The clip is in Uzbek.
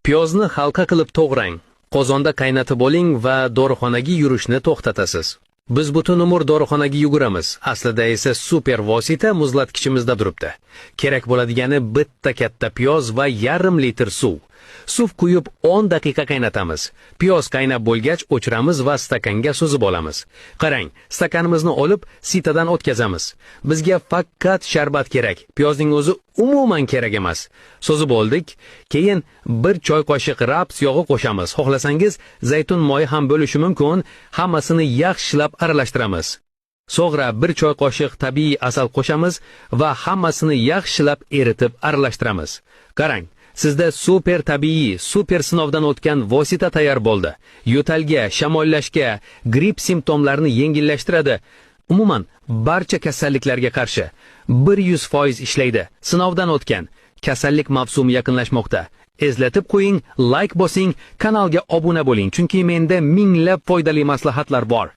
Piyozni halqa qilib to'g'rang. Qozonda qaynatib oling va dorixonaga yurishni to'xtatasiz. Biz butun umr dorixonaga yuguramiz. Aslida esa super vosita muzlatkichimizda turibdi. Kerak bo'ladigani bitta katta piyoz va yarim litr suv. Suv quyib 10 daqiqa qaynatamiz. Piyoz qaynab bo'lgach o'chiramiz va stakanga suzib olamiz. Qarang, stakanimizni olib sitadan o'tkazamiz. Bizga faqat sharbat kerak. Piyozning o'zi umuman kerak emas. Suzib oldik. Keyin 1 choy qoshiq raps yog'i qo'shamiz. Xohlasangiz zaytun moyi ham bo'lishi mumkin. Hammasini yaxshilab aralashtiramiz. So'ngra 1 choy qoshiq tabiiy asal qo'shamiz va hammasini yaxshilab eritib aralashtiramiz. Qarang, sizda super tabiiy, super sinovdan o'tgan vosita tayyor bo'ldi. Yo'talga, shamollashga, gripp simptomlarini yengillashtiradi. Umuman, barcha kasalliklarga qarshi 100% ishlaydi. Sinovdan o'tgan. Kasallik mavsumi yaqinlashmoqda. Eslatib qo'ying, like bosing, kanalga obuna bo'ling, chunki menda minglab foydali maslahatlar bor.